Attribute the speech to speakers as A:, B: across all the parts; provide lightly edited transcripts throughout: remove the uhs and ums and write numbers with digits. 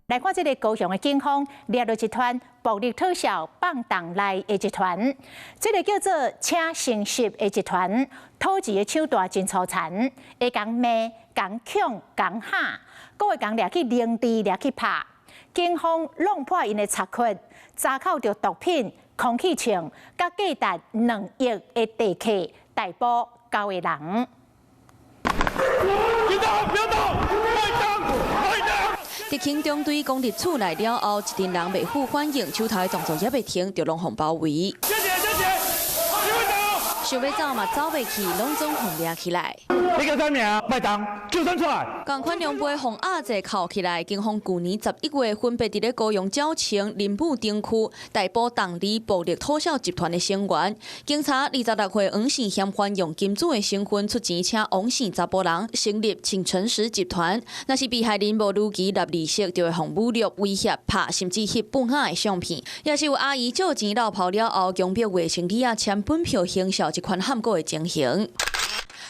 A: 來看這个高雄的警方掠著一團暴力討數放動來的集團，這个叫做請誠實的集團，討錢的手段真粗殘，會共罵、共恐、共嚇，閣會共掠去凌遲、掠去拍。警方弄破𪜶的賊窟，查扣著毒品、空氣槍，佮價值2億的地契，逮捕九个人。
B: 別動！別動！快動！快動！
C: 特勤中隊攻入厝內了後，一陣人袂赴反應，手頭的動作猶未停，就攏予包圍。
B: 謝謝謝謝，
C: 想欲走嘛走袂去，攏總予掠起來。
B: 你叫啥名？麥當，就算出來。
C: 仝款兩杯予壓制銬起來，警方舊年11月分別佇咧高雄鳥松、林武等區逮捕動力暴力討數集團的成員。警察26歲黃姓嫌犯用金主的身份出錢請王姓查埔人成立請誠實集團。若是被害人無如期納利息，就會予侮辱、威脅、拍，甚至翕半裸的相片。也是有阿姨借錢落跑了後，強迫賣身體仔簽本票行銷這款陷阱的情形。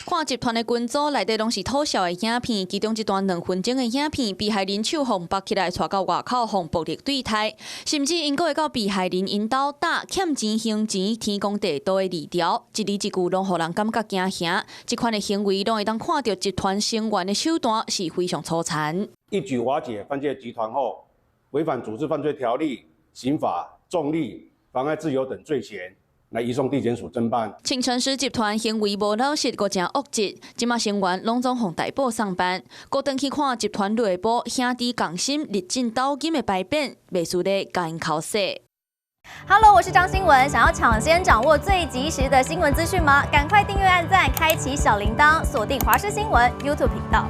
C: 看集團的群組內底攏是討數的影片，其中一段2分鐘的影片，被害人手予縛起來，帶到外口予暴力對待，甚至𪜶閣會到被害人𪜶兜打欠錢還錢、天公地道的字條，一字一句攏予人感覺驚嚇。這款的行為攏會當看著集團成員的手段是非常粗殘。
D: 一舉瓦解犯罪集團後，違反組織犯罪條例、刑法、重利、妨礙自由等罪嫌，來移送地檢署偵辦。
C: 請誠實集團行為無老實，閣誠惡質，這馬成員攏總予逮捕送辦。閣轉去看集團內部兄弟仝心、日進斗金的牌匾，袂輸咧共𪜶剾洗。
E: Hello，我是張新聞，想要搶先掌握最及時的新聞資訊嗎？趕快訂閱、按讚、開啟小鈴鐺，鎖定華視新聞 YouTube 頻道。